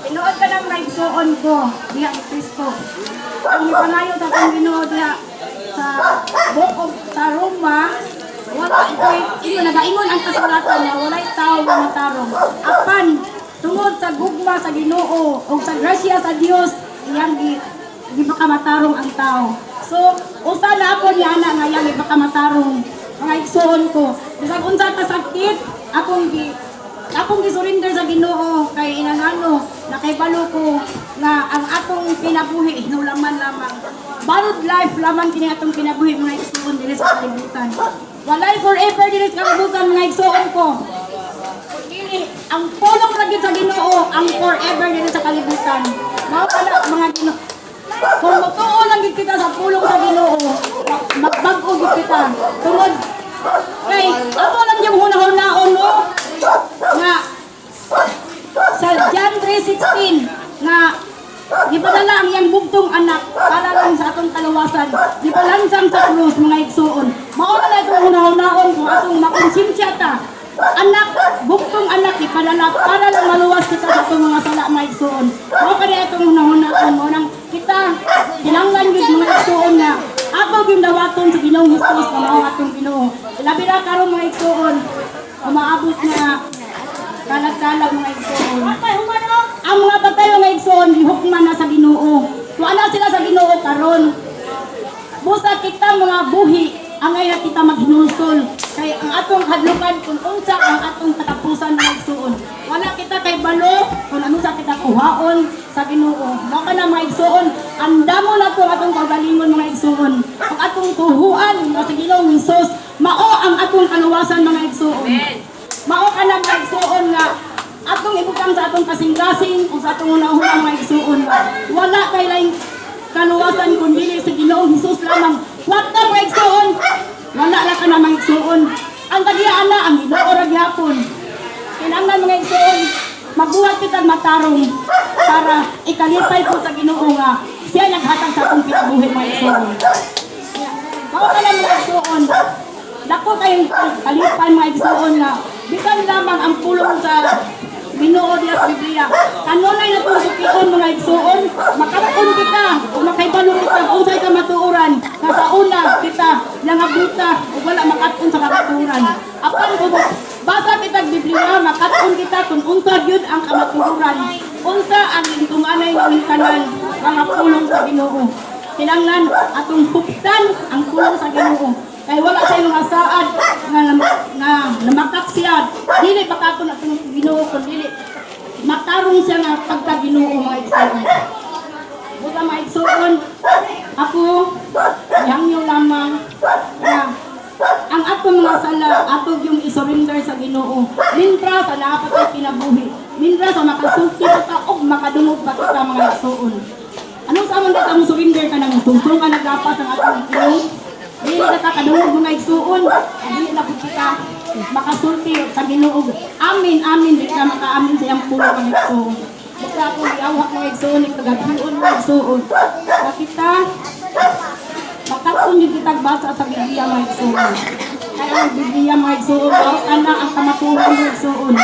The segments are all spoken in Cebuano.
Tinuod ka lang, maigsuon ko diha ni Kristo. Ang mipangayo sa atong Ginoo diha sa Book of sa Roma, wala ko'y ingon, nagaingon ang kasulatan nga walay tao nga matarong. Apan tungod sa gugma sa Ginoo o sa grasya sa Dios, iyang gipakamatarong ang tao. So, usa na ako niya ana nga iyang ipakamatarong, mga igsuon ko. Bisag unsa ka sakit, akong gisurrender sa Ginoo kay inangano nakahibalo ko nga ang atong kinabuhi hinulaman lamang. Borrowed life lamang kini atong kinabuhi, mga igsuon, diri sa kalibutan. Walay forever diri sa kalibutan, mga igsuon ko. Dili ang pulong ra gyud sa Ginoo ang forever diri sa kalibutan. Mao pala, mga Ginoo. Kung motuo lang gyud kita sa pulong sa Ginoo, magbag-o gyud kita. Tungod kay ato lang yung hunahunahon, no, nga sa John 3:16 nga gipadala ang iyang bugtong anak para lang sa atong kaluwasan, gipalansang sa krus, mga igsuon. Mao na itong hunahunahon kung atong makonsensya ta, anak, bugtong anak ipadala para lang maluwas kita sa atong mga sala, mga igsuon. Mao kani itong hunahunahon mo nang kita kinahanglan gyud, mga igsuon, nga ato gyud dawaton sa Ginoong Hesus nga mao atong Ginoo. Labi na karon, mga igsuon, umaabot na kalag-kalag, mga igsuon. Ang mga patay, mga igsuon, gihukman na sa Ginoo. Wala sila sa Ginoo karon. Busa kita mga buhi, angay na kita maghinulsol. Kay ang atong hadlukan kung unsa ang atong katapusan, mga igsuon. Wala kita kay balo kung ano sa kita kuhaon sa Ginoo. Mao na, mga igsuon, andamo na to ang atong kaugalingon, mga igsuon. Ang atong tuhuan nga sa Ginoong Hesus, mao ang atong kaluwasan, mga igsuon. Mao ka na, mga igsuon, nga atong ibutang sa atong kasing-kasing o sa atong una-una, mga igsuon. Wala kay laing kaluwasan kun dili sa Ginoong Hesus lamang. What na, mga igsuon? Wala ra ka na, mga igsuon. Ang tagiyaan na ang Ginoo ra gihapon. Kinahanglan, mga igsuon, magbuhat kita matarong para ikalipay ko sa Ginoo nga siya naghatag sa atong kinabuhi, mga igsuon. Mao ka lang, mga igsuon. Dako kayong kalipay, mga igsuon, nga bisan lamang ang pulong sa Ginoo diya sa Biblia. Kanunay na itong sukion, mga igsuon, makaroon kita o makaibalo kita kung unsay kamatuoran nga sa una kita nangabuta o wala makat-on sa kamatuoran. Apan kung basa kita Biblia, makat-on kita kung unsa gyud ang kamatuoran. Unsa ang intunganay ng tanan mga pulong sa Ginoo. Kinahanglan atong huptan ang pulong sa Ginoo. Kay wala sa mga saad nga namakak siya. Dili pakaton atong Ginoo kun dili matarong siya nga pagka Ginoo, mga igsuon. Buta, mga igsuon, ako ihangyo lamang nga ang atong mga sala ato yung isurrender sa Ginoo. Mintra sa naa pa tay kinabuhi. Mintra sa makasulti pa ta og makadungog pa kita, mga igsuon. Anong sa among kita mo surrender ka nang tungtong ka nagapas ang atong ilong? Dili na ta kadungog, mga igsuon. Dili na pud kita makasulti sa Ginoo. Amin, amin, di ka makaamin sa iyang pulong, mga igsuon. Basta akong giawhak, mga igsuon, kagabion, mga igsuon. Na kita makat-on yung kitag basa sa Biblia, mga igsuon. Kaya ang Biblia, mga igsuon, mao kana ang kamatuoran, mga igsuon.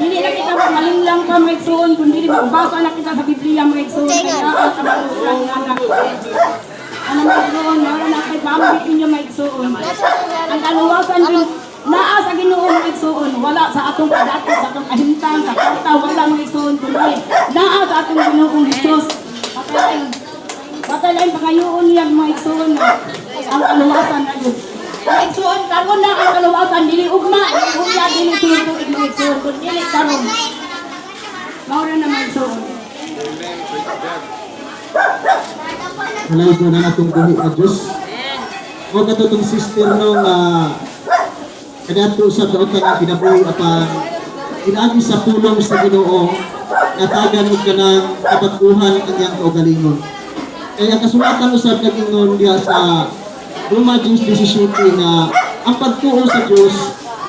Dili na kita malinlang pa, mga igsuon, kun dili magbasa na kita sa Biblia, mga igsuon. Kaya ang kamatuoran nga na. Ano, mga igsuon, wala na kay pamit ninyo, mga igsuon. Ang kaluwasan din naa sa Ginoo, mga igsuon, wala sa atong kadato, sa atong kahimtang, sa kwarta, wala, mga igsuon, kundi naa sa atong Ginoong Hesus. Patay lang pangayoon niya, mga igsuon, nga ang kaluwasan na yun. Mga igsuon, karon na ang kaluwasan, dili ugma, dili ugma, dili sunod tuig, mga igsuon, kun dili karon. Mao na, mga igsuon. Amen. Praise God. Walay ko na natong buhi nga Diyos. O katong sister no nga kaniadto sa daotan nga kinabuhi apan inaagi sa pulong sa Ginoo natagan og kanang kabag-uhan ang iyang kaugalingon. Kaya kasulatan usab nag-ingon diha sa Roma 10:17 nga ang pagtuo sa Dios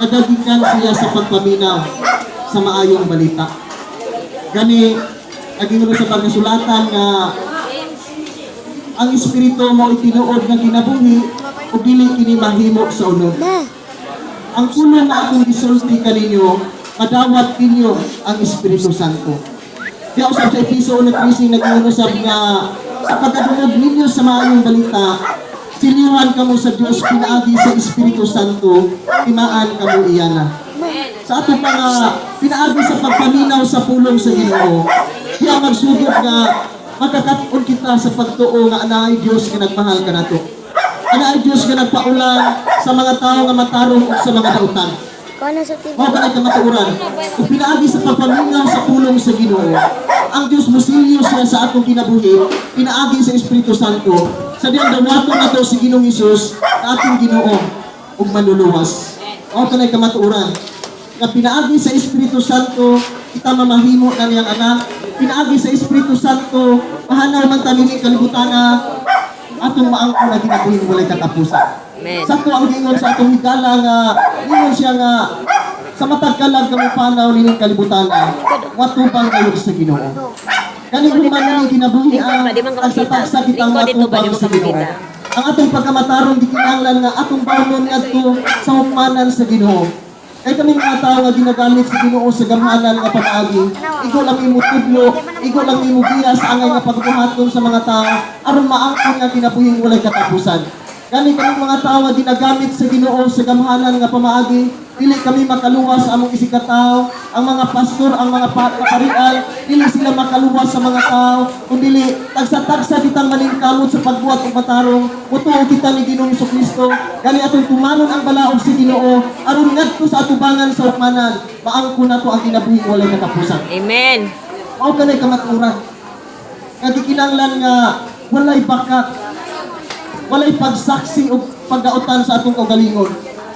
nagagikan siya sa pagpaminaw sa maayong balita. Gani nag-ingon sa pagkasulatan nga ang espiritu mo itinuod nga kinabuhi ug dili kini mahimo sa unod. Ang pulong nga akong gisulti kaninyo Madawat ninyo ang Espiritu Santo. Diya usab sa Efeso 1:13, nag-ingon usab nga sa pagkadungog ninyo sa maayong balita, siliwan kamo sa Dios pinaagi sa Espiritu Santo, timaan kamo iyana. Sa ato pa nga pinaagi sa pagpaminaw sa pulong sa Ginoo, diya magsugod nga makakat-on kita sa pagtuo nga anaay Dios nga nagmahal kanato. Anaay Dios nga nagpaulan sa mga tao nga matarong ug sa mga dautan. Kuha sa TV. Mao kanay kamatuoran. Ug pinaagi sa pagpaminaw sa pulong sa Ginoo, ang Dios musilyo siya sa atong kinabuhi, pinaagi sa Espiritu Santo, sa diyang dawaton nato si Ginoong Hesus na atong Ginoo ug manluluwas. Mao kanay kamatuoran nga pinaagi sa Espiritu Santo kita mamahimo na niyang anak. Pinaagi sa Espiritu Santo, mahanaw man ta nining kalibutan, atong maangkon na kinabuhing walay katapusan. Amen. Sakto ang gingon sa atong higala nga ingon siya nga sa matag kalag kamo panaw nining kalibutan, watubang kayo sa Ginoo. Kani human nining kinabuhi Lingkod ang ba, di man ka makita. tagsa-tagsa kitang Lingkod dito ba, di matubang man sa ka Ginoo. makita. Ang atong pagkamatarong gikinahanglan nga atong bawon ngadto sa hukmanan sa Ginoo. Kay kaming mga tao nga ginagamit sa Ginoo sa gamhanan nga pamaagi, igo lang imo tudlo, igo lang imo giya sa angay nga pagbuhaton sa mga tao aron maangkon nga kinabuhing walay katapusan. Gani kaming mga tao nga ginagamit sa Ginoo sa gamhanan nga pamaagi, dili kami makaluwas sa among isigkatawo. Ang mga pastor, ang mga kaparian, dili sila makaluwas sa mga tao, kundi tagsa-tagsa kitang maningkamot sa pagbuhat og matarong, mutuo kita ni Ginoong Kristo. Gani atong tumanon ang balaod sa Ginoo aron ngadto sa atubangan sa hukmanan, maangkon nato ang kinabuhing walay katapusan. Amen. Mao kanay kamatuoran. Nga gikinahanglan nga walay bakak, walay pagsaksi o pagdaotan sa atong kaugalingon.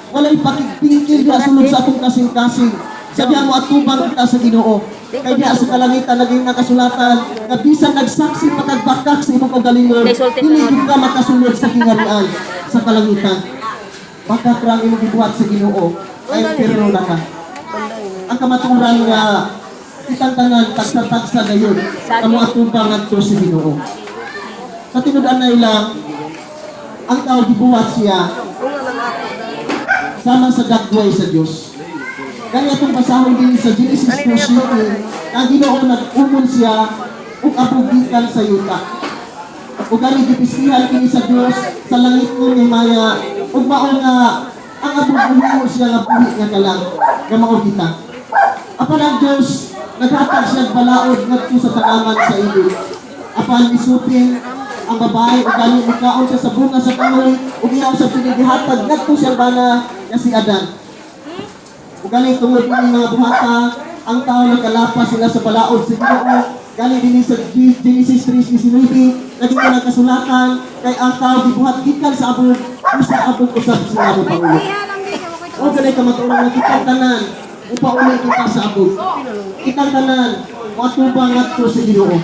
Walay pakigpingkil diha sulod sa atong kasing-kasing. Sa diha mo atubang kita sa Ginoo. Kay diha sa kalangitan naging nakasulatan nga bisan nagsaksi pa kag bakak sa imong kaugalingon, dili gyud ka makasulod sa kingharian sa kalangitan. Bakak ra ang imong gibuhat sa Ginoo, kay pero na ka. Ang kamatuoran nga kitang tanan tagsa-tagsa gayon kamo atubang ngadto sa Ginoo. Sa tinud-an na ilang, ang tao gibuhat siya sama sa dagway sa Dios. Kaya itong basahon din sa Genesis 2:7, ang Ginoo nag-umol siya ug abog gikan sa yuta. Ug gani gipistihan kini sa Dios sa langit nga himaya, ug mao nga ang abog muhimo siya nga buhi nga kalag nga mao kita. Apan ang Dios naghatag siya balaod ngadto sa tanaman sa Eden. Apan misupil ang babae ug gani mikaon siya sa bunga sa kahoy ug iyaw sa pinigihatag ngadto siya bana nga si Adan. Ug gani tungod ini mga buhata, ang tao nagkalapas sila sa balaod sa Ginoo. Gani dinhi sa Genesis 3:19, naging ang kasulatan kay ang tao gibuhat gikan sa abog ug sa abog usab sila mo pangulo. O ganay kamatuoran nga kitang tanan upauli kita sa abog. Kitang tanan moatubang ngadto sa Ginoo.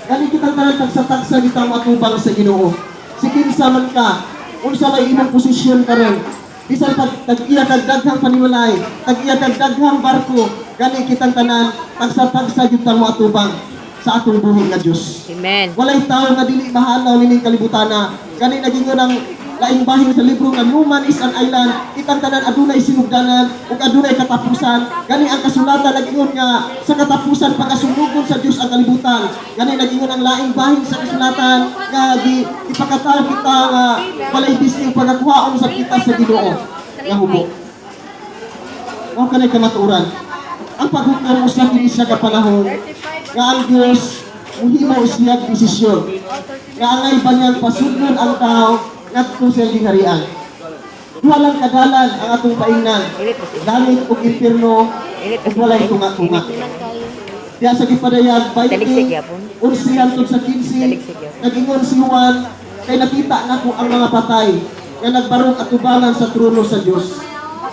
Gani kitang tanan tagsa-tagsa kita moatubang sa Ginoo. Si kinsa man ka, unsa may imong posisyon karon, bisan pag tag-iya kag daghang panimalay, tag-iya kag daghang barko, gani kitang tanan tagsa-tagsa gyud ta moatubang sa atong buhi nga Dios. Amen. Walay tao nga dili mahanaw nining kalibutana. Gani nagingon ang laing bahin sa libro nga "No man is an island." Kitang tanan adunay sinugdanan ug adunay katapusan. Gani ang kasulatan nagingon nga sa katapusan pagkasunugon sa Dios ang kalibutan. Gani nagingon ang laing bahin sa kasulatan nga di ipakataw kita nga walay bisning pagkakuhaon sa kita sa Ginoo nga hubo. Mao kanay kamatuoran. Ang paghukom usa kini siya ka panahon nga ang Dios muhimo siya desisyon nga angay ba niyang pasudlon ang tao ngadto sa iyang gingharian. Duha lang kadalan ang atong paingnan: langit ug impierno, ug walay tunga-tunga. Diya sa gipadayag 20, 11 hangtod sa 15, nag-ingon si Juan, "Kay nakita nako ang mga patay nga nagbarog atubangan sa trono sa Dios.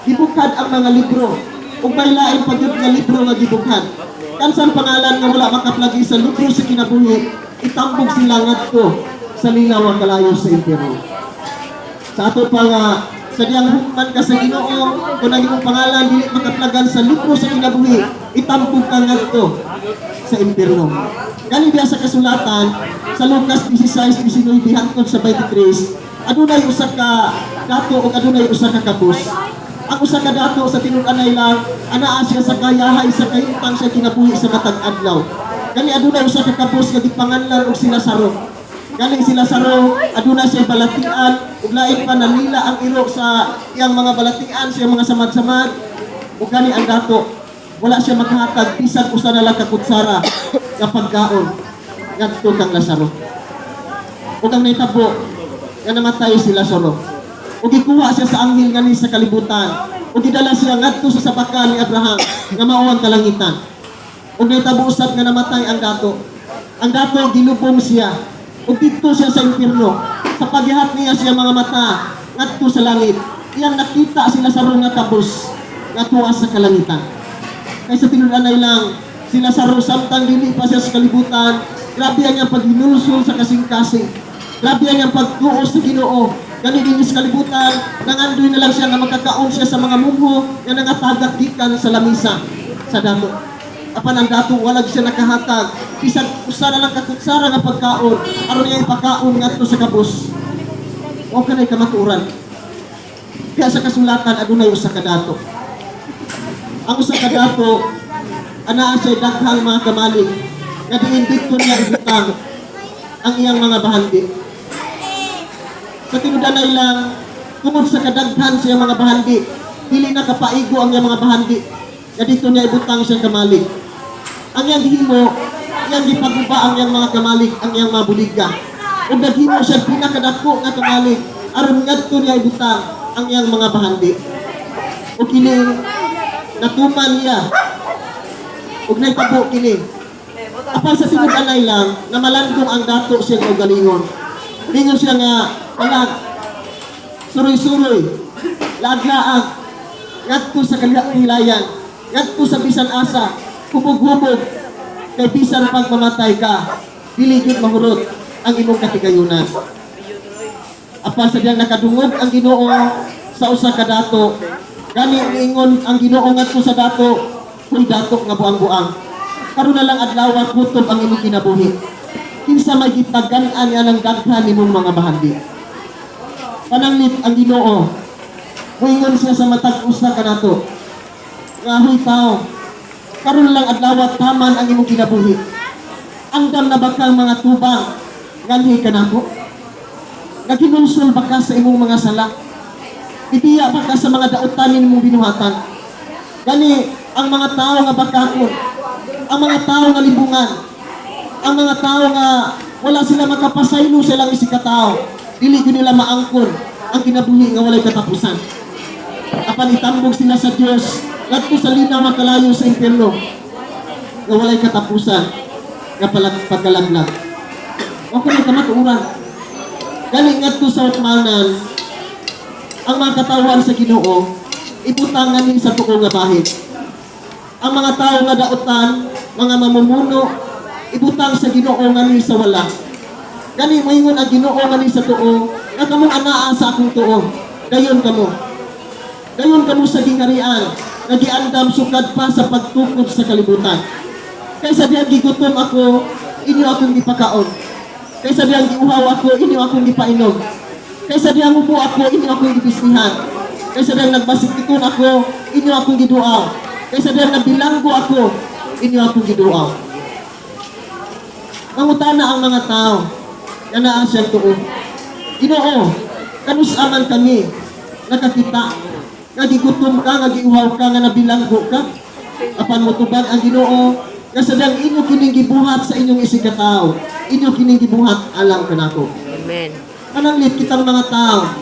Gibukad ang mga libro ug may lain pa gyud nga libro nga gibukad. Kansang pangalan nga wala makaplagi sa libro sa kinabuhi, itambog sila ngadto sa lingaw ang kalayo sa impyerno." Sa ato pa nga sa diyang hukman ka sa Ginoo, kung ang imong pangalan dili makaplagan sa libro sa kinabuhi, itambog ka ngadto sa impyerno. Gani diya sa kasulatan sa Lucas 16:19 hangtod sa 23, adunay usa ka dato ug adunay usa ka kabus. Ang usa ka dato, sa tinud-anay lang, anaa siya sa kayahay sa kahimtang siya kinabuhi sa matag adlaw. Gani adunay usa ka kabos nga gipanganlan og si Lazaro. Gani si Lazaro aduna siya balatian ug lain pa, nalila ang iro sa iyang mga balatian, sa iyang mga samad-samad. Ug gani ang dato, wala siya makahatag bisan usa na lang ka kutsara nga pagkaon ngadto kang Lazaro. Ug ang nahitabo nga namatay si Lazaro. Ug gikuha siya sa anghel ngani sa kalibutan. Ug gidala siya ngadto sa sapakan ni Abraham nga mao ang kalangitan. Ug nahitabo usab nga namatay ang dato. Ang dato, gilubong siya. Ug didto siya sa impierno. Sa paghihat niya siya mga mata ngadto sa langit, iyang nakita si Lazaro nga kabos nga tuwa sa kalangitan. Kay sa tinud-anay lang, si Lazaro, samtang dili pa siya sa kalibutan, grabe ang iyang paghinulsol sa kasing-kasing. Grabe ang iyang pagtuo sa Ginoo. Gani dinhi sa kalibutan, nangandoy na lang siya nga makakaon siya sa mga mumho nga nangatagak gikan sa lamisa sa dato. Apan ang dato, wala siya nakahatag bisan usa na lang ka kutsara nga pagkaon aron niya ipakaon ngadto sa kabos. Wa kanay kamatuoran. Kaya sa kasulatan adunay usa ka dato. Ang usa ka dato, anaa siya daghang mga kamalig nga diin didto niya ibutang ang iyang mga bahandi. Sa tinud-anay lang, tungod sa kadaghan siya mga bahandi, dili na kapaigo ang iyang mga bahandi nga didto niya ibutang siyang kamalig. Ang iyang gihimo, iyang gipaguba ang iyang mga kamalig, ang iyang mga buliga. Ug naghimo siya pinakadako nga kamalig aron ngadto niya ibutang ang iyang mga bahandi. Ug kini natuman niya ug nahitabo kini. Apan sa tinud-anay lang, namalandong ang dato siyang kaugalingon. Ningon siya nga, "Palag, suroy-suroy, laag-laag, ngadto sa kalilayan, ngadto sa bisan asa, hubog-hubog, kay bisan pag mamatay ka, dili gyud mahurot ang imong katigayunan." Apan sa diyang nakadungog ang Ginoo sa usa ka dato, gani niingon ang Ginoo ngadto sa dato, "Huy dato nga buang-buang, karon na lang adlaw kutob ang imong kinabuhi. Kinsa may gitagan-an niya ng daghan nimong mga bahandi?" Pananglit ang Ginoo, muingon siya sa matag usa kanato nga, "Huy tao, karon lang adlaw taman ang imong kinabuhi. Andam na ba kang mga tubang nganhi kanako? Naghinulsol ba ka sa imong mga sala? Ibiya ba ka sa mga dautan nimong binuhatan?" Gani ang mga tao nga bakakon, ang mga tao nga libungan, ang mga tao nga wala sila makapasaylo sa ilang isigkatao, dili gyud nila maangkon ang kinabuhi nga walay katapusan. Apan itambog sila sa Dios ngadto sa linaw makalayo sa impyerno nga walay katapusan nga pagkalaglag. Okay na kamatuoran. Gani ngadto sa hukmanan, ang mga katawhan sa Ginoo ibutang ngani sa tuo nga bahin. Ang mga tao nga dautan, mga mamumuno, ibutang sa Ginoo ngani sa wala. Gani moingon ang Ginoo ngani sa tuo nga, "Kamong anaa sa akong tuo, dayon kamo. Dayon kamo sa gingharian nga giandam sukad pa sa pagtukod sa kalibutan. Kaysa diyang gigutom ako, inyo akong gipakaon. Kaysa diyang giuhaw ako, inyo akong gipainom. Kaysa diyang hubo ako, inyo akong gibistihan. Kaysa diyang nagmasikiton ako, inyo akong giduaw. Kaysa diyang nabilanggo ako, inyo akong giduaw." Mangutana ang mga tao nga naa siyang tuo, "Ginoo, kanus aman kami nakakita nga gigutom ka, nga giuhaw ka, nga nabilanggo ka?" Apan motubag ang Ginoo nga, "Sa diyang inyo kining gibuhat sa inyong isigkatao, inyo kining gibuhat alang kanako." Amen. Pananglit kitang mga tao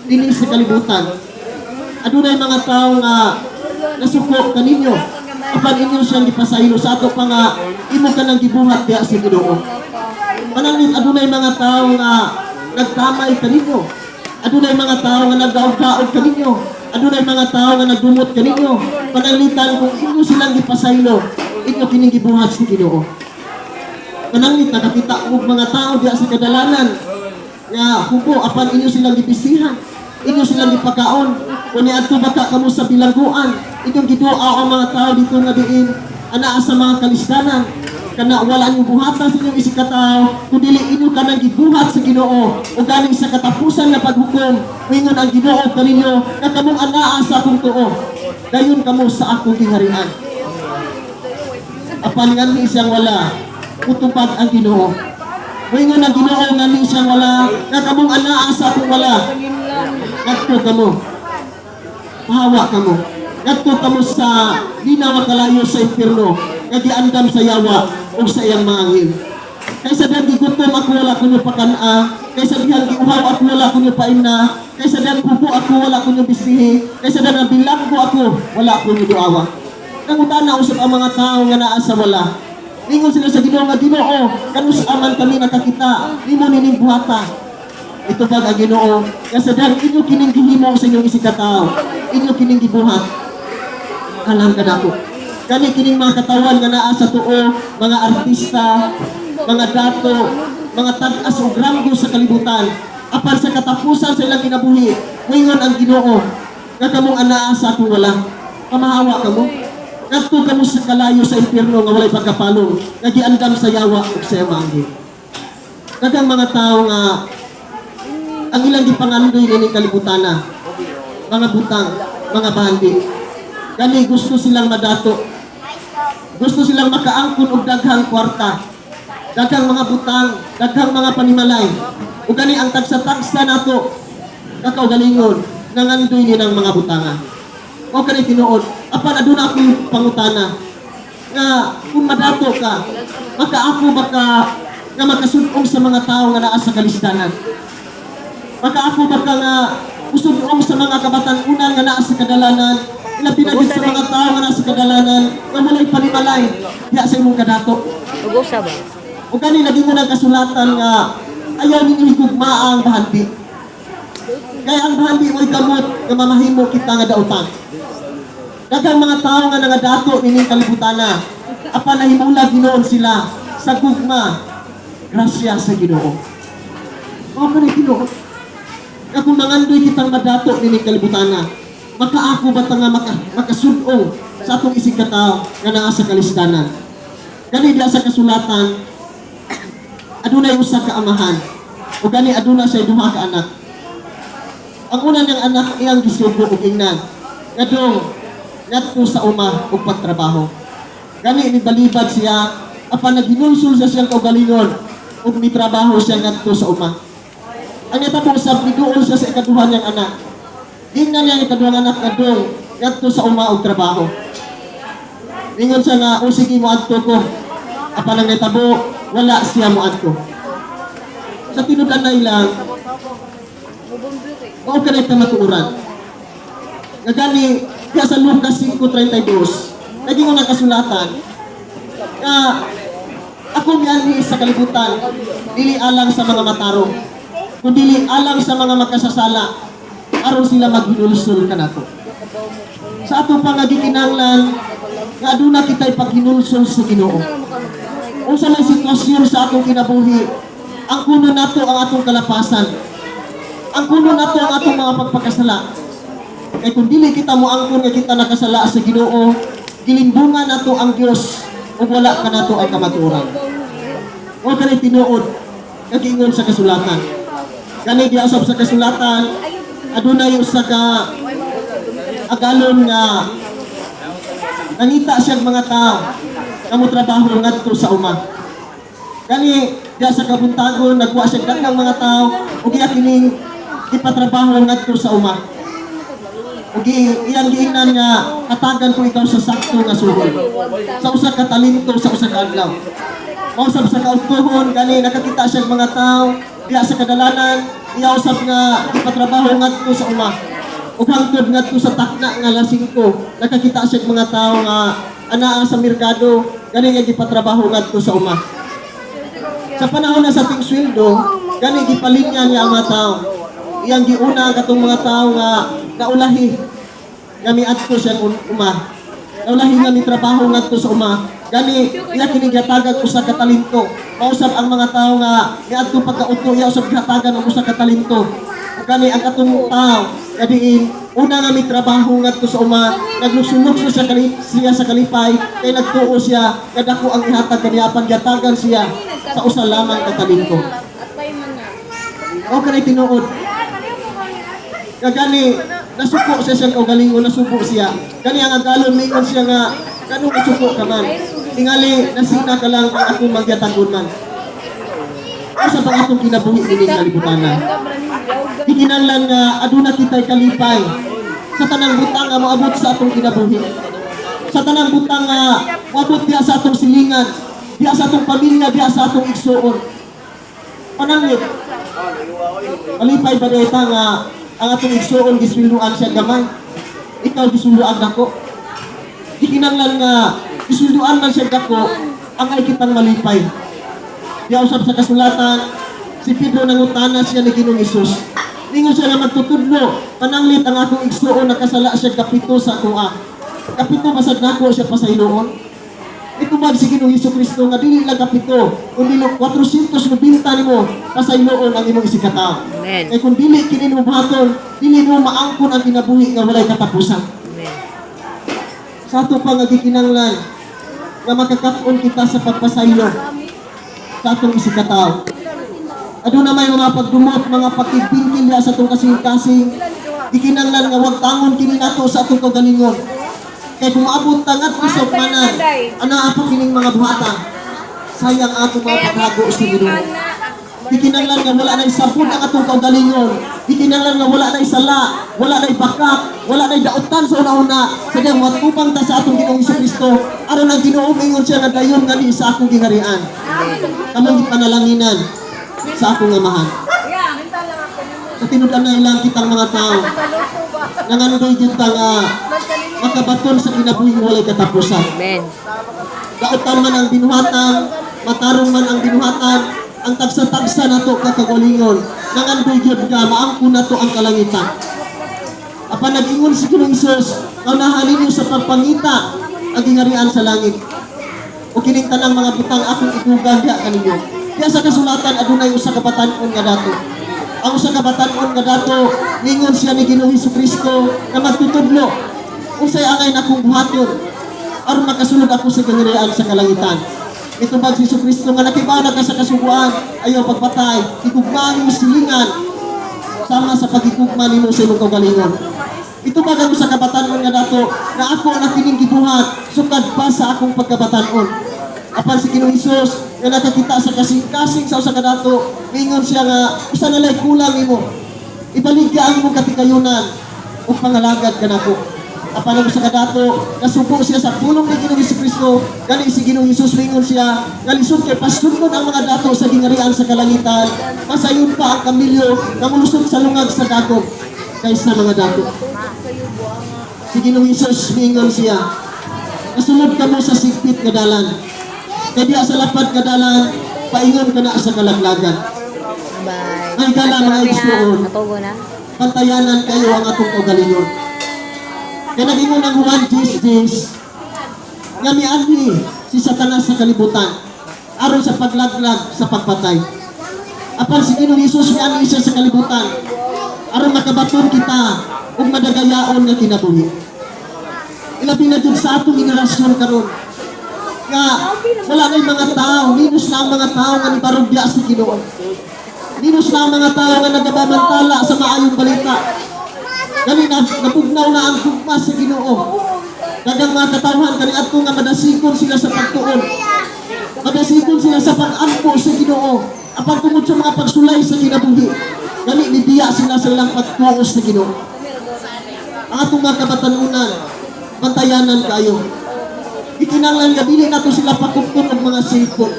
dinhi sa kalibutan, adunay mga tao nga nasuko kaninyo apan inyo siyang gipasaylo sa ato pa nga imo ka nang gibuhat diha sa Ginoo. Pananglit adunay mga tao nga nagtamay kaninyo, adunay mga tao nga nagdaog-daog kaninyo, adunay mga tao nga nagdumot kaninyo. Pananglitan kung inyo silang gipasaylo, inyo kining gibuhat sa Ginoo. Pananglit nakakita og mga tao diha sa kadalanan nga hubo apan inyo silang gibistihan, inyo silang gipakaon. Kung niadto baka kamo sa bilangguan, inyong giduaw ang mga tao dito nga diin anaa sa mga kalisdanan. Kana wala niyo buhatan sa inyong isigkatawo, kun dili inyo kanang gibuhat sa Ginoo. O galing sa katapusan nga paghukom, moingon ang Ginoo kaninyo nga kamong anaa sa akong tuo, dayon kamo sa akong gingharian. Apan nganhi siyang wala, utupad ang Ginoo. Moingon ang Ginoo nganhi siyang wala, nga kamong anaa sa akong wala. Ngadto kamo. Pahawa kamo. Ngadto kamo sa linaw nga kalayo sa impierno, nga giandam sa yawa ug sa iyang mga anghel. Kaysa dihang gigutom ako, wala ko niyo pakan-a, kaysa dihang giuhaw ako, wala ko niyo paimna, kaysa dihang bubo ako, wala ko niyo bistihi, kaysa dihang nabilanggo ako, wala ko niyo duawa. Nangutana usab ang mga tao nga naa sa wala. Ningon sila sa Ginoo nga, "Ginoo, kanus-a man kami nakakita nimo nining buhata?" Itubag ang Ginoo nga sa dihang inyo kining gihimo sa inyong isigkatawo, inyo kining gibuhat alang kanako. Kani kining mga katawan nga naa sa tuo, mga artista, mga dato, mga tag-as ug ranggo sa kalibutan, apan sa katapusan sa ilang kinabuhi, moingon ang Ginoo nga kamong anaa sa akong wala, pamahawa kamo. Ngadto kamo sa kalayo sa impierno nga walay pagkapalong, nga giandam sa yawa ug sa iyang mga anghel. Daghang mga tao nga ang ilang gipangandoy nining kalibutana, mga butang, mga bahandi. Gani gusto silang madato. Gusto silang makaangkon og daghang kwarta, daghang mga butang, daghang mga panimalay. Ug gani ang tagsa-tagsa nato kakaugalingon nangandoy ni ng mga butanga. O kani tinuod, apan aduna akong pangutana nga kung madato ka, makaako ba ka nga makasud-ong sa mga tao nga naa sa kalisdanan? Makaako ba ka nga usud-ong sa mga kabatan-unan nga naa sa kadalanan? Ilabi na gid sa mga tao nga naa sa kadalanan nga walay panimalay diha sa imong kadato. Ugosa ba? O gani lagi mo ng kasulatan nga ayaw ninyo higugmaa ang bahandi. Kaya ang bahandi mo'y gamot nga mamahimo kita nga dautan. Daghang mga tao nga nangadato nining kalibutana. Apan nahimulag hinuon sila sa gugma, grasya sa Ginoo. Mao pa ni Ginoo. Nga kung mangandoy kitang madato nining kalibutana, makaako ba ta nga makasud-ong sa atong isig katao nga naa sa kalisdanan? Gani diha sa kasulatan, adunay usa ka amahan. O gani aduna siya duha ka anak. Ang una niyang anak iyang gisugo og ingnan ngadong ngadto sa uma og pagtrabaho. Gani nibalibad siya, apan naghinulsol sa siyang kaugalingon ug mitrabaho siya ngadto sa uma. Ang nitabo usab, miduol siya sa ikaduha niyang anak. Gingnan niya ang ikaduhang anak ngadong ngadto sa uma og trabaho. Ningon siya nga, "O sige, moadto ko." Apan ang nitabo, wala siya moadto. Sa tinud-anay lang, mao kanay kamatuoran. Nga gani, diya sa Lucas 5.32, naging unang kasulatan, nga ako mianhi sa kalibutan, dili alang sa mga matarong, kundi alang sa mga makasasala, aron sila maghinulsol kanato. Sa ato pa nga gikinahanglan, nga aduna kita'y paghinulsol sa Ginoo. Unsa may sitwasyon sa atong kinabuhi, ang kuno nato ang atong kalapasan. Ang kuno nato ang atong mga pagpakasala. Kay kung dili kita moangkon nga kita nakasala sa Ginoo, gilimbungan nato ang Dios ug wala kanato ang kamatuoran. O kanay tinuod nga giingon sa kasulatan. Kani diha usab sa kasulatan, adunay usa ka agalon nga nangita siyang mga tao nga motrabaho ngadto sa uma. Kani diha sa kabuntagon nagkuha siya daghang mga tao ug iya kining ipatrabaho ngadto sa uma. Ug iyang giingnan nga hatagan ko ikaw sa sakto nga suhol, sa 1 ka talento sa 1 ka adlaw. Mausab sa kaudtohon, gani nakakita siya mga tao diha sa kadalanan, iya usab nga ipatrabaho ngadto sa uma. Ug hangtod ngadto sa takna nga alas 5, nakakita siya mga tao nga anaa sa merkado, gani nga gipatrabaho ngadto sa uma. Sa panahon na sa ting sweldo, gani gipalinya niya ang mga tao. Iyang giuna ang katong mga tao nga naulahi nga miadto siyang uma. Naulahi nga mitrabaho ngadto sa uma. Gani iya kini gihatagag 1 ka talento. Mausab ang mga tao nga miadto pagkauto, iya usab gihatagan og 1 ka talento. Ug Gani ang katong tao kadiin una nga may trabaho ngadto sa uma, naglusulukso siya siya sa kalipay kay nagtuo siya kadako ang ihatag kaniya, apan gihatagan siya sa usa lamang ka talento. O kanay tinuod. Kagani nasuko siya siyang kaugalingon, nasuko siya. Gani ang agalon miingon siya nga kanong nasuko ka man. Tingali nasina ka lang ang akong magyatagon man. Asa pa atong kinabuhi nining kalibutanan? Gikinahanglan nga aduna kitay kalipay sa tanang butang nga moabot sa atong kinabuhi. Sa tanang butang nga moabot diha sa atong silingan, diha sa atong pamilya, diha sa atong igsuon. Pananglit, malipay ba dita nga ang atong igsuon gisweldoan siya gamay? Ikaw gisweldoan nako. Gikinahanglan nga gisweldoan man siya dako, ang ay kitang malipay. Diya usab sa kasulatan, si Pedro nangutana siya ni Ginoong Hesus. Ningon siya nga magtutudlo, pananglit ang akong igsuon nakasala siya kapito sa akoa. Kapito basad nako siya pasayloon. Itubag si Ginoong Hesus Kristo nga dili lang kapito, kundi 490 nimo pasayloon ang imong isigkatawo. Amen. Kay kung dili kini nimo buhaton, dili mo maangkon ang kinabuhi nga walay katapusan. Amen. Sa ato pa nga gikinahanglan nga makakap-on kita sa pagpasaylo sa atong isigkatawo. Aduna may mga pagdumot, mga pakigbingkil sa atong kasing-kasing. Gikinahanglan nga wag tangon kini nato sa atong kaugalingon. Kay kung maabot ta ngadto sa ugmanan, anaa pa kining mga buhata. Sayang atong mga paghago sa Ginoo. Gikinahanglan nga wala na'y sabon ang atong kaugalingon. Gikinahanglan nga wala na'y sala, wala na'y bakak, wala na'y dautan sa una-una. Sa diyang matupang ta sa atong Ginoong Kristo, aron ang Ginoo mingon siya nga dayon nga ni sa akong giharian. Kamong gipanalanginan sa akong Amahan. Sa tinud-anay lang kitang mga tao, nangandoy gyud ta nga makabaton sa kinabuhing walay katapusan. Amen. Dautan man ang binuhatan, matarong man ang binuhatan, ang tagsa-tagsa nato kakagalingon, nangandoy gyud nga maangkon nato ang kalangitan. Apan nag-ingon si Ginoong Hesus, kaunahan ninyo sa pagpangita ang giharian sa langit. O kining tanang mga butang akong itugang diha kaninyo. Diha sa kasulatan adunay usa ka batan-on nga dato. Ang usa ka batan-on nga dato, ningon siya ni Ginoong Kristo nga magtutudlo. Unsay angay nakong buhaton aron makasulod ako sa giharian sa kalangitan. Itubag si Kristo nga nakibana ka sa kasuguan, ayaw pagpatay, higugma ang imong silingan sama sa paghigugma nimo sa imong kaugalingon. Itubag ang usa ka batan-on nga dato na ako na kining gibuhat sukad pa sa akong pagkabatan-on. Apan si Ginoong Hesus nga nakakita sa kasing-kasing sa usa ka dato, ningon siya nga usa na lay kulang nimo. Ibaligya ang imong katikayunan ug pangalagad kanako. Apan ang usa ka dato, nasubo siya sa pulong ni Ginoong Hesus Kristo, gani si Ginoong Hesus mingon siya, nga lisod kay pasundon ang mga dato sa giharian sa kalangitan, masayon pa ang kamilyo nga molusot sa lungag sa dagom kaysa mga dato. Si Ginoong Hesus mingon siya, kasulod kamo sa sigpit nga dalan. Kay diha sa lapad nga dalan, paingon ka na sa kalaglagan. Bye. Ay, gala, mga igsuon. Natugo na. Pantayanan kayo ang atong kaugalingon. Kaya nag-ingon ang Juan 10:10, nga mianhi si Satanas sa kalibutan, aron sa paglaglag sa pagpatay. Apan si Ginoong Hesus mianhi siya sa kalibutan, aron makabaton kita ug madagayaon nga kinabuhi. Ilabi na jud sa atong henerasyon karon nga wala nay mga tao, minus na ang mga tao nga nibarog diha sa Ginoo. Minus na ang mga tao nga nagabamantala sa maayong balita. Gani na napugnaw na ang gugma sa Ginoo. Daghang mga katawhan kaniadto nga madasikon sila sa pagtuon. Madasikon sila sa pag-ampo sa Ginoo. Apan tungod sa mga pagsulay sa kinabuhi, gani nibiya sila sa ilang pagtuos sa Ginoo. Ang atong mga kabatanunan, bantayanan kayo. Ikinahanglan nga dili nato sila pakupkon og mga cellphone.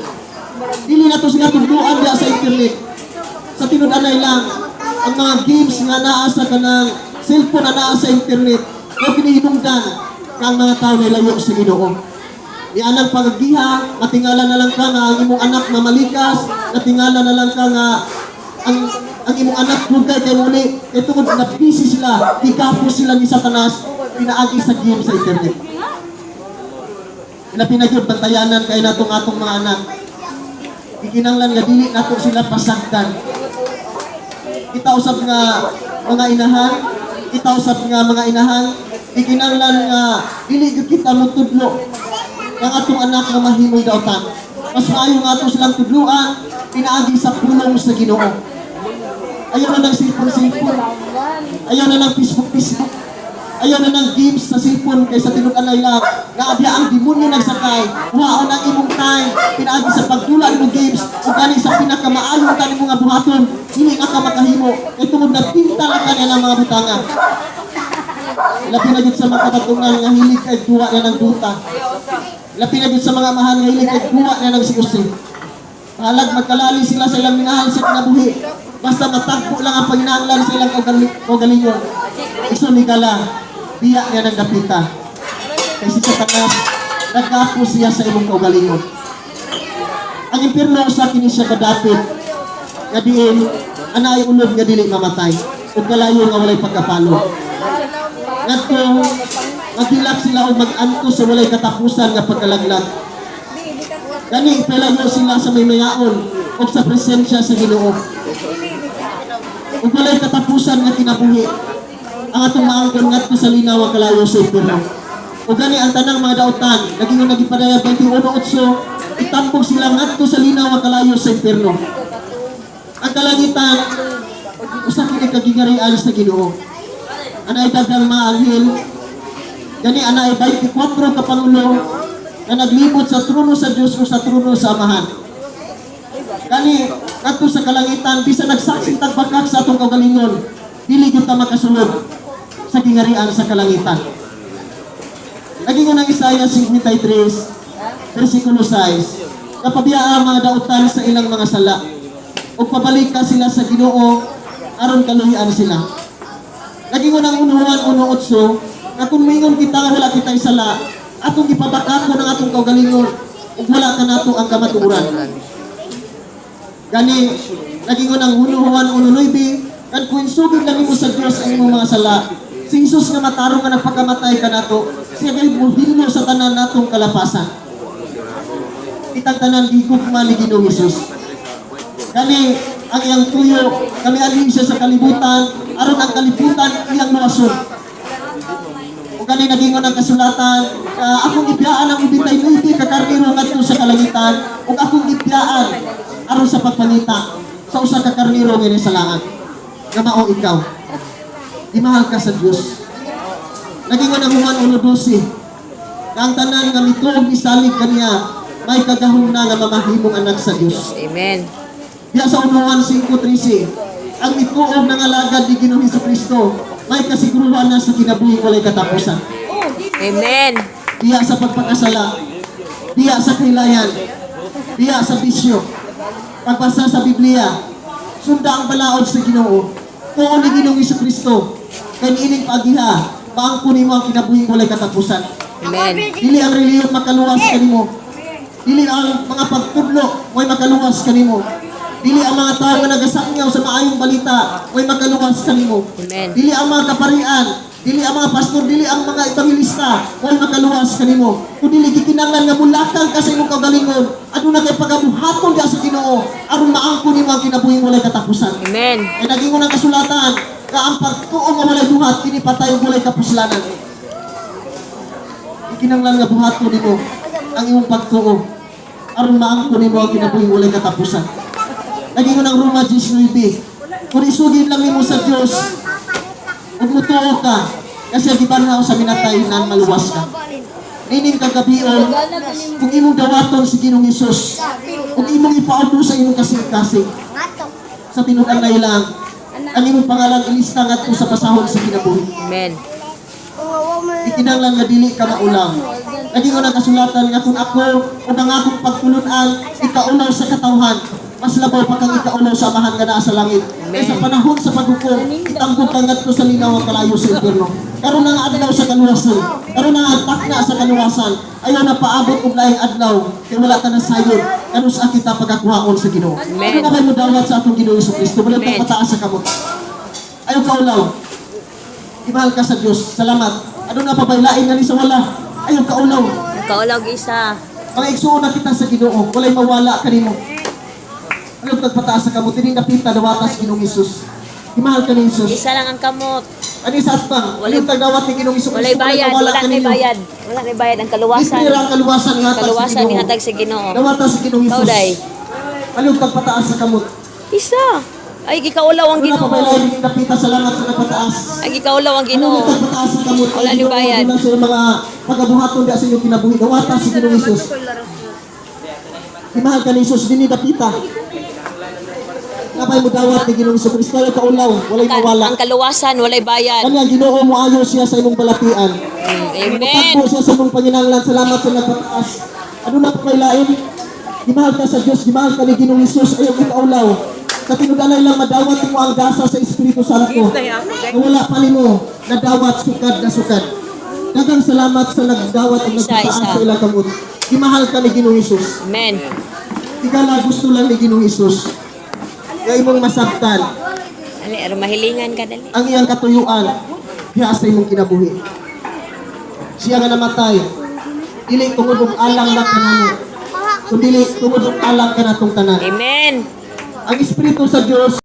Dili nato sila tudloan diha sa internet. Sa tinud-anay lang, ang mga games nga naa sa kanang cellphone na naa sa internet, o kinihinungdan kang mga tao na layo sa Ginoo. Ianang pagagiha, matingala na lang ka nga ang imong anak mamalikas, natingala na lang ka nga ang imong anak dugay kay muli, kay tungod na busy sila, gigapos sila ni Satanas, pinaagi sa game sa internet. Ilabi na gyud bantayanan kay natong atong mga anak. Gikinahanglan nga dili nato sila pasagdan. Kita usab nga mga inahan, kita usab nga mga inahan, ikinahanglan nga dili gyud kita motudlo ang atong anak nga mahimong dautan. Mas maayo nga ato silang tudluan pinaagi sa pulong sa Ginoo. Ayaw na ng cellphone-cellphone. Ayaw na ng Facebook-Facebook. Ayaw na ng games sa cellphone kaysa tinud-anay lang. Nga adya ang demonyo nagsakay. Kuhaon ang imong time. Pinaagi sa pagdula nimo games. O gani sa pinakamaayong tani mo nga buhaton. Dili na ka makahimo. Kay tungod na tinta lang ka ng mga butanga. Labi na gyud sa mga kabatungan nga hilig kay duwa na ng duta. Labi na gyud sa mga amahan nga hilig kay duwa na ng siusi. Halag magkalali sila sa ilang minahal sa kinabuhi. Basta matagpo lang ang panginahanglan sa ilang kaugalingon. Iso ni kala, biya niya ng dapita. Kasi sa Satanas, nagkapo siya sa imong kaugalingon. Ang impierno sa kini siya kadapit, nga diin, anay ulob nga dili mamatay, ug kalayo nga walay pagkapalo. Ngadto, maghilak sila og mag-antos sa walay katapusan nga pagkalaglag. Gani ipalayo sila sa maymayaon ug sa presensya sa Ginoo. Ug walay katapusan nga kinabuhi. Ang atong maangkon ngadto sa linaw ang kalayo sa impierno. Ug gani ang tanang mga dautan, naging nagipadayag 21:8, itambok sila ngadto sa linaw ang kalayo sa impierno. Ang kalangitan usa kini ka gingarian sa Ginoo. Anay daghang mga anghel, gani anay 24 ka pangulo na naglibot sa trono sa Dios o sa trono sa Amahan. Gani kadto sa kalangitan bisan nagsaksi tag bakak sa atong kaugalingon, dili gyud ta makasulod sa gingarian sa kalangitan. Naging ang Isaiah 53 versikulo 6, kapabiya ang mga dautan sa ilang mga sala ug pabalik ka sila sa Ginoo aron kaluhian sila. Naging ang 1 Juan 1:8 nga kung moingon kita nga wala kita'y sala, atong gipabakako ng atong kaugalingon ug wala kanato ang kamatuoran. Gani naging ang 1 Juan 1:9 kan kung isugid lang nimo sa Dios ang imong mga sala, si Jesus nga matarong nga nagpakamatay kanato, siya gayud mohilmo sa tanan natong kalapasan. Kitang tanan gigugma ni Ginoong Hesus. Gani ang iyang tuyo kami anhi siya sa kalibutan aron ang kalibutan iyang luwason. Ug gani nagingon ang kasulatan, akong gibiyaan ang 99 ka karnero ngadto sa kalangitan ug akong gibiyaan aron sa pagpangita sa usa ka karnero nga salaan. Nga mao ikaw. Gimahal ka sa Dios. Nagingon ang Juan 1:12 nga ang tanan nga mituog misalig kaniya may kagahom na nga mamahimong anak sa Dios. Amen. Diya sa 1 Juan 5:13, ang mituog nga alagad ni Ginoong Kristo may kasiguruhan na sa kinabuhi walay katapusan. Amen. Diya sa pagpakasala, diya sa kahilayan, diya sa bisyo. Pagbasa sa Biblia, sunda ang balaod sa Ginoo. Tuon ni Ginoong Kristo, kay niining paagiha, maangkon nimo ang kinabuhi walay katapusan. Amen. Dili ang relihiyon makaluwas kanimo. Dili ang mga pagtudlo mo'y makaluwas kanimo. Dili ang mga tao nga nagasangyaw sa maayong balita mo'y makaluwas kanimo. Amen. Dili ang mga kaparian, dili ang mga pastor, dili ang mga ebanghilista mo'y makaluwas kanimo. Kung dili gikinahanglan nga mulakang ka sa imong kaugalingon, aduna kay pagabuhaton diha sa Ginoo aron maangkon nimo ang kinabuhing walay katapusan. Amen. Kay nagingon ang kasulatan, nga ang pagtuo nga walay buhat kini patay ug walay kapuslanan. Ikinahanglan nga buhaton nimo ang imong pagtuo aron maangkon nimo ang kinabuhing walay katapusan. Nagingon ang Roma 10:9, kung isugid lang nimo sa Dios ug mutuo ka kasi gibanhaw sa minatay nan maluwas ka. Nining kagabion, kung imong dawaton si Ginoong Hesus ug imong ipaubo sa imong kasing-kasing sa tinud-anay lang ang imong pangalan ilista ngadto sa basahon sa kinabuhi. Amen. Ikinahanglan nga dili ka maulaw. Naging ang kasulatan nga kung ako o ang akong pagtulun-an ikaulaw sa katawhan, mas labaw pa kang ikaulaw sa Amahan nga naa sa langit. Kay sa panahon sa paghukom, itambok ka ngadto sa linaw ang kalayo sa impierno. Karon ang adlaw sa kaluwasan. Karon ang takna sa kaluwasan. Ayaw na paabot og laing adlaw kay wala ka na sayon kanus-a kita pagakuhaon sa Ginoo. Amen. Ano na kay modawat sa atong Ginoong Kristo? Wala Amen. pataas sa kamot. Ayaw kaulaw. Imahal ka sa Dios. Salamat. Ano na pabaylain nga ni sa wala? Ayaw kaulaw. Kaulaw isa. Mga igsuon na kita sa Ginoo, walay mawala kanimo. Ano pagpataas sa kamot, tining napita dawata sa Ginoong Hesus. Gimahal ka ni Jesus. Isa lang ang kamot. Ani sa atbang, Walay- anong tagdawat ni Ginoong Hesus? Walay bayad, wala nay bayad. Wala nay bayad ang kaluwasan. Libre ra ang kaluwasan nga Kaluwasan ni hatag sa Ginoo. Dawata sa Ginoong Ikaw, Hesus. day. Aliyog tagpataas sa kamot. Isa. Ay gikaulaw ang Wala pa Ginoo. ba lain dapita sa langat sa nagpataas? Ay gikaulaw ang Ano Ginoo. nagpataas sa kamot? Wala ni bayad. Wala sa mga pagabuhaton di sa inyong kinabuhi. Dawata sa Ginoong Hesus. Imahal ka ni Jesus, dinhi dapita. Napay mo dawat ni Ginoong Hesus Kristo, walay kaulaw, walay mawala. Ang kaluwasan walay bayad. Kanya Ginoo mo ayo siya sa imong balatian. Amen. Pagpo siya sa imong panginahanglan, salamat sa nagpataas. Ano na pa kay lain? Gimahal ka sa Dios, gimahal ka ni Ginoong Hesus, ayaw ikaulaw. Sa tinud-anay lang madawat mo ang gasa sa Espiritu Santo. Na wala pa nimo nadawat sukad na sukad. Daghang salamat sa nagdawat ug Isa, nagpataas isa. sa ilang kamot. Gimahal ka ni Ginoong Hesus. Amen. Ikaw gusto lang ni Ginoong Hesus. Nga imong masabtan Ali, aron mahilingan ka dali. ang iyang katuyuan diha sa imong kinabuhi. Siya nga namatay, dili tungod og alang lang kanamo, kundi tungod og alang kanatong tanan. Amen. Ang Espiritu sa Dios.